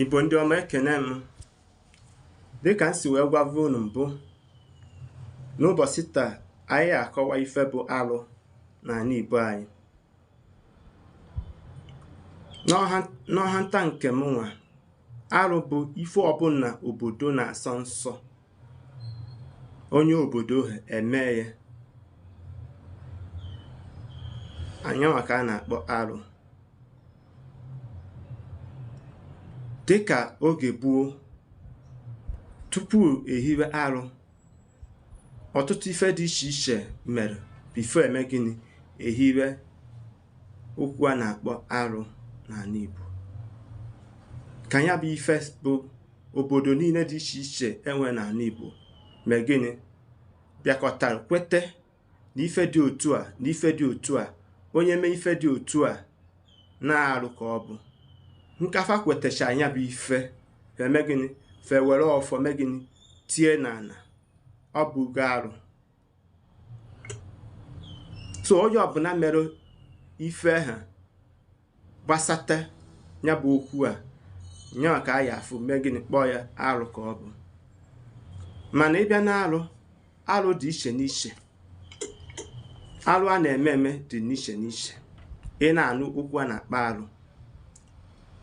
Igbo ndị ọma, ekene m. Dịka m si wee gwavu unu mbụ, n'ụbọchị taa anyị akọwa ife bụ alụ n'ala Igbo anyị. N'ọha nta nke m nwa, alụ bụ ife ọbụla obodo na-asọ nsọ, onye obodo ha eme ya, anyanwa ka a na-akpọ alụ. Dịka oge gboo, tupu ehiwe alụ, ọtụtụ ife dị iche iche mere before eme gịnị, ehiwe okwu a na-akpọ alụ n'ala Igbo. Ka ya bụ ife bụ obodo niile dị iche iche enwe n'ala Igbo mee gịnị, bịakọtara kwete na ife dị otu a na ife dị otu a, onye mee ife dị otu a na-arụ ka ọ bụ. Nkafa kwetacha ya bụ ife, eme gịnị, fe were ọfọ mee gịnị, tie n'ala, ọ bụgo arụ. So onye ọbụla mere ife ha gbasata ya bụ okwu a, nya ka a ya afụ mee gịnị, kpọọ ya arụ ka ọ bụ. Mana ịbịa na alụ, alụ dị iche n'iche, alụ a na-eme eme dị n'iche n'iche. Ị na-anụ okwu a na-akpọ alụ,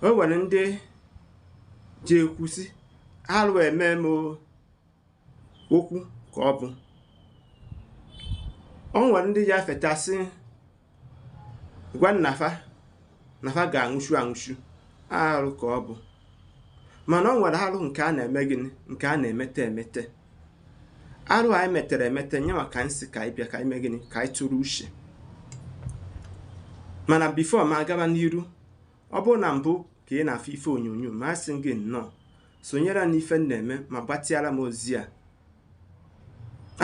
o nwere ndị ji ekwusi alụ eme m okwu ka ọ bụ. O nwere ndị ji afetasị gwa nnafa nafa ga-anwụchu anwụchu, arụ ka ọ bụ. Mana o nwere alụ nke a na-eme gịnị, nke a na-emete emete. Arụ anyị metere emete nye maka nsị ka anyị bịa ka anyị mee gịnị, ka anyị tụrụ uche. Mana before ma agaba n'iru, ọ bụrụ na mbụ ka ị na-afụ ife onyonyo ma asị gị nnọọ, sonyere n'ife m na-eme ma gbatịara m ozi a.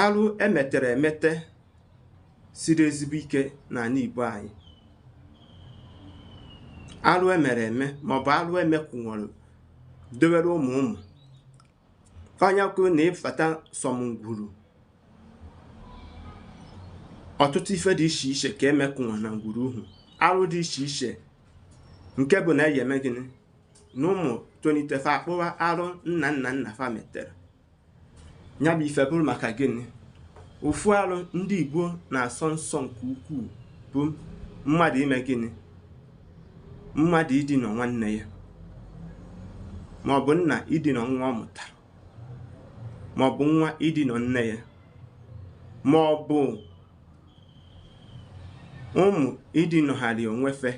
Arụ emetere emete siri ezigbo ike n'ala Igbo anyị. Arụ emere eme maọbụ arụ emekwunwere dowere ụmụ ụmụ. Onye kwuru na ịfata sọm ngwuru, ọtụtụ ife dị iche iche ka emekwunwa na ngwuru uhu, arụ dị iche iche nke bụ na eyi eme gịnị na ụmụ tonitefe akpụwa arụ nna nna nna fa metere. Ya bụ ife bụrụ maka gịnị, ofu arụ ndị Igbo na-asọ nsọ nke ukwuu bụ mmadụ ime gịnị, mmadụ idina nwanne ya, maọbụ nna idina nwa ọ mụtara, maọbụ nwa idina nne ya, maọbụ ụmụ idinọgharị onwefe,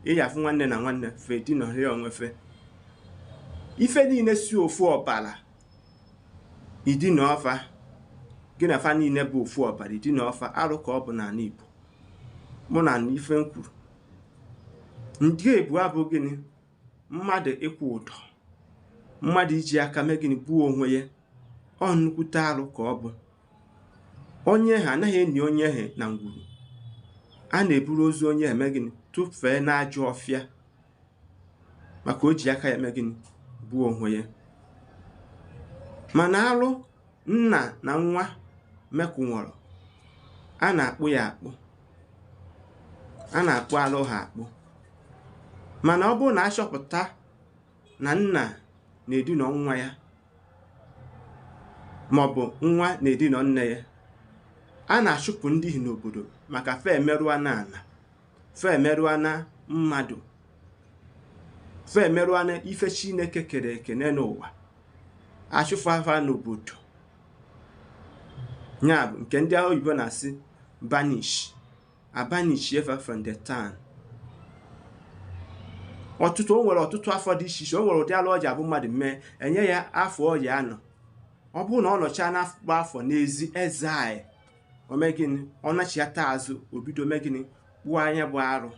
ịyafụ nwanne na nwanne fe edinọgharị onwefe. Ife niile si ofu ọbara idina ọfa, gị na fa niile bụ ofu ọbara idina ọfa, arụ ka ọ bụ n'ala Igbo. Mụ na ife m kwuru nke ebu abụ gịnị, mmadụ ịkwụ ụdọ, mmadụ iji aka mee gịnị, gbuo onwe ya, ọ nnukwute arụ ka ọ bụ. Onye ha anaghị enyi onye ha na ngwuru, a na-eburu ozu onye eme gịnị, tụfee n'ajọ ọfịa, maka o ji aka ya eme gịnị, gbuo onwe ya. Mana arụ nna na nwa mekwunwere, a na-akpụ ya akpụ, a na-akpụ alụ ha akpụ. Mana ọ bụrụ na achọpụta na nna na-edina nwa ya maọbụ nwa na-edina nne ya, a na-achụpụ ndị hi n'obodo maka fe emerụa na ana, fe emerụa na mmadụ, fe emerụa na ife Chineke kere ekene n'ụwa, achụfụ afa n'obodo. Ya bụ nke ndị oyibo na-asị banish, abanish efa from the town. Ọtụtụ o nwere ọtụtụ afọ dị iche iche, o nwere ụdị alụ ọja abụ mmadụ mee enye ya afọ ọya anọ. Ọ bụrụ na ọ nọchaa n'afọ afọ n'ezi eze anyị, o mee gịnị, ọ nachiata azụ, obido mee gịnị, kpụọ anya bụ arụ.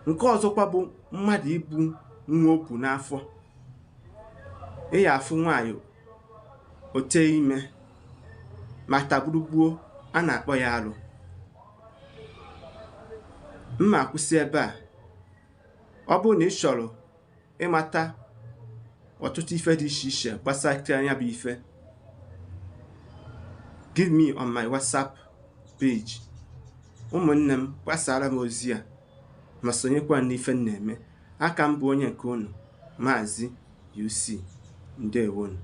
Nke ọzọkwa bụ mmadụ ibu nwa okwu n'afọ. Ịya afụ nwaanyị ote ime ma tagburugbuo, a na-akpọ ya arụ. Mma akwụsị ebe a. Ọ bụrụ na ị chọrọ ịmata ọtụtụ ife dị iche iche gbasara ya bụ ife, give me on my WhatsApp page. Ụmụnne m, gbasara m ozi a ma sonyekwa n'ife m na-eme. Aka m bụ onye nke unu, Maazị UC. Ndewonu.